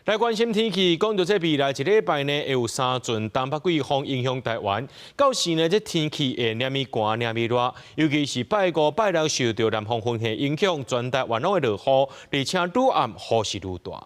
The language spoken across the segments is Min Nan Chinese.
來關心天氣，講到這未來一禮拜呢，會有三陣東北季風影響台灣。到時呢，這天氣會爾爾寒、爾爾熱，尤其是拜五、拜六受著南方雲系影響，全台灣攏會落雨，而且愈暗雨勢愈大。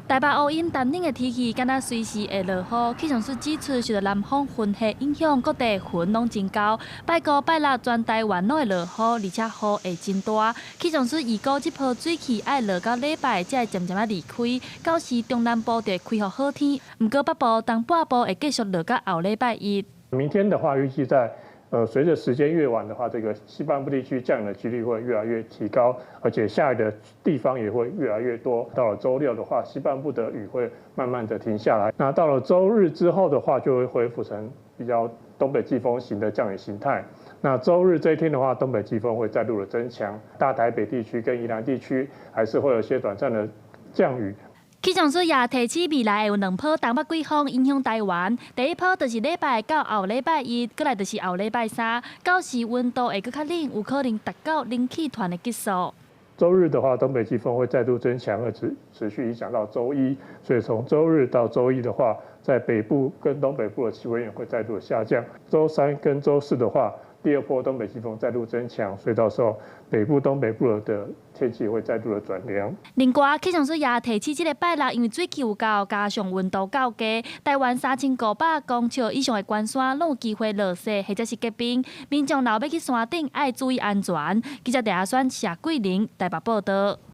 台北烏陰淡冷的天氣，敢若隨時會落雨。氣象署指出，受著南方雲系影響，各地雲攏真厚。拜五、拜六全台灣攏會落雨，而且雨會真大。氣象署預估這波水汽愛落到禮拜才會漸漸仔離開，到時中南部就會恢復好天。毋過北部、東半部會繼續落到後禮拜一。明天的話，預計在隨着時間越晚的話，這個西半部地區降雨的幾率會越來越提高，而且下雨的地方也會越來越多。到了週六的話，西半部的雨會慢慢的停下來。那到了週日之後的話，就會恢復成比較東北季風型的降雨形態。那週日這一天的話，東北季風會再度的增強，大台北地區跟宜蘭地區還是會有些短暫的降雨。氣象署也提醒未來會有兩波東北季風影響台灣，第一波就是禮拜到後禮拜一，閣來就是後禮拜三，到時溫度會閣較冷，有可能達到冷氣團的級數。週日的話，東北季風會再度增強，而持續影響到週一，所以從週日到週一的話，在北部跟東北部的氣溫也會再度下降。週三跟週四的話，第二波東北季風再度增強，所以到時候北部、東北部的天氣會再度的轉涼。另外，氣象署也提醒，這個拜六因為水汽有夠，加上溫度較低，台灣3500公尺以上的懸山攏有機會落雪或者是結冰，民眾若欲去山頂愛注意安全。記者鄭阿選、謝桂玲台北報導。